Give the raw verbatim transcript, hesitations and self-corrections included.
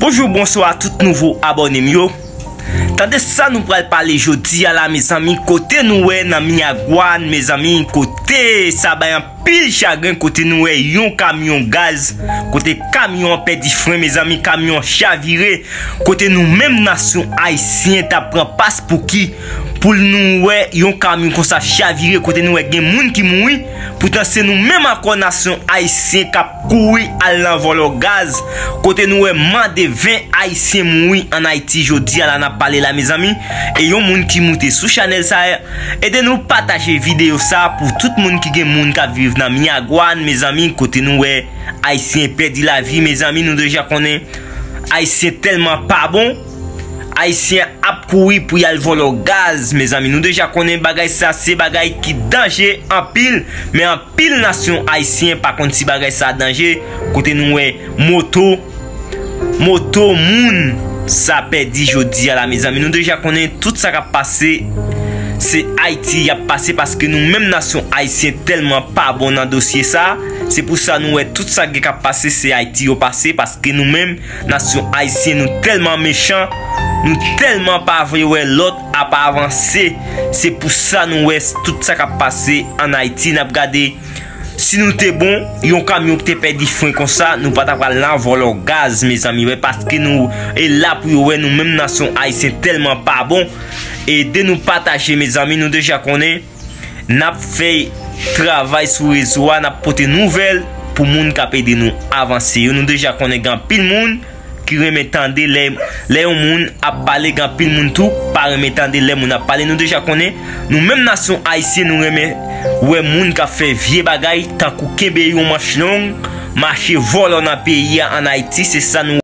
Bonjou, bonswa tout nouvo abòne m yo. Tande sa nou pral pale jodi a la, mezanmi, kote nou wè nan Miragwàn, mezanmi, kote sa bay anpil chagren, kote nou wè yon kamyon gaz, kote kamyon an pèdi fren, mezanmi, kamyon an chavire, kote nou menm nasyon ayisyen t ap pran pas pou ki, pou nou wè yon kamyon konsa chavire, kote nou wè gen moun ki mouri, poutan se nou menm ankò nasyon ayisyen k ap kouri al nan vòlò gaz, kote nou wè mande ven ayisyen mouri ann Ayiti jodi a la n ap pale la, mezanmi. E yon moun ki moute sou chanèl sa a, ede nou pataje videyo sa a pou tout moun ki gen moun k ap viv nan Miragwàn, mezanmi, kote nou wè ayisyen pèdi lavi, mezanmi, nou deja konnen ayisyen tèlman pa bon. Ayisyen ap kouri pou y al vòlò gaz, mezanmi. Nou deja konnen bagay sa se bagay ki danje anpil, men anpil nasyon ayisyen pa konn si bagay sa danje, kote nou wè moto, moto moun sa pèdi jodi a la, mezanmi. Nou deja konnen tout sa k ap pase, se Ayiti y ap pase, paske nou menm nasyon ayisyen tèlman pa bon nan dosye sa. Se pou sa nou wè tout sa ki k ap pase, se Ayiti yo pase, paske nou menm nasyon ayisyen, nou tèlman mechan, nou tèlman pa vle wè lòt ap avanse. Se pou sa nou wè tout sa k ap pase ann Ayiti. N ap gade, si nou te bon, yon kamyon ki te pèdi fren konsa, nou pa ta pral nan vòlò gaz, mezanmi. Wè, paske nou e la pou yo wè nou menm nasyon ayisyen tèlman pa bon. Ede nou pataje, mezanmi, nou deja konnen. N ap fè travay sou rezo a, n ap pote nouvèl pou moun k ap ede nou avanse yo. Nou deja konnen gen anpil moun ki renmen tande lè, lè yon moun ap pale, gen anpil moun tou pa renmen tande lè moun ap pale. Nou deja konnen, nou menm nasyon ayisyen, nou renmen wè moun k ap fè vye bagay, tankou kenbe yon manch long, mache vòlò nan peyi a, ann Ayiti, se sa nou